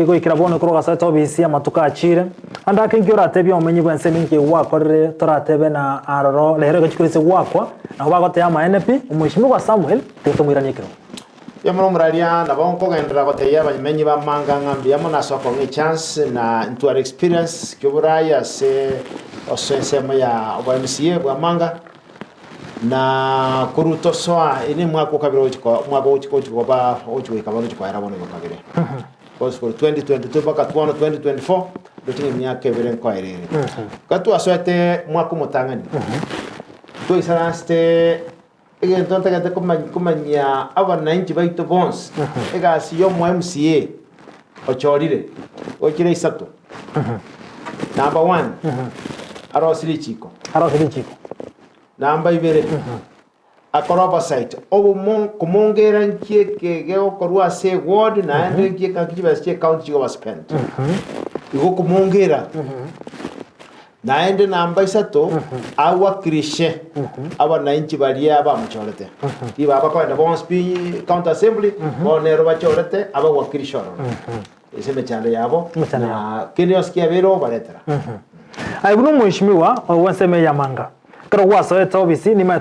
Goikera bono korwa gasoete obisi amatuko achiire, ande ake inki oratebie omomenyi bw'ense ninki gwakorire toratebe na aroro rero egochia korisia gwakwa, nabo bagoteba amaene pi, Omweshimiwa Samuel, tiga tomoiranie ekerogo. Mbuya mono omoraria, nabo nkogenderera gotebia abamenyi ba Manga ng'a mbuya mono ase okong'a echance na ntware experience kioboraai ase ase ensemo ya obo MCA bwa Manga, na korwa tosoa ere omwaka o kabere ogochi ko omwaka ogochi gochi koba ogochi goika bono ogochi koera bono iga kabere. Because korwa 2022 mpaka bono 2024, ndoche ng'a emiaka ebere nkoera ere. Ekero twasoete omwaka omotang'ani, twaisaransete egento ntagete komany komanyia abananchi baito bonsi, egasi ya omo MCA ochorire, gochire isato. Number one, arosie richiko. Arosie richiko. Namba ibere, akore oversight, obomo komongera nki eke gegokorwa ase eward naende nki eke nki chibesa chia ecounty chigoba spent. Igo komongera. Naende namba isato, awakilishe abananchi baria bamochorete. Ribaga bakoenda bonsi pi county assembly, bono nero bachorete abawakilishe ororo. Ase emechando yabo, Emechando na kende gionsi kiabeire obaretera. Aye buna omweshimiwa oo bw'ensemo eye y'amanga, ekero gwasoete obisi, nimanyete.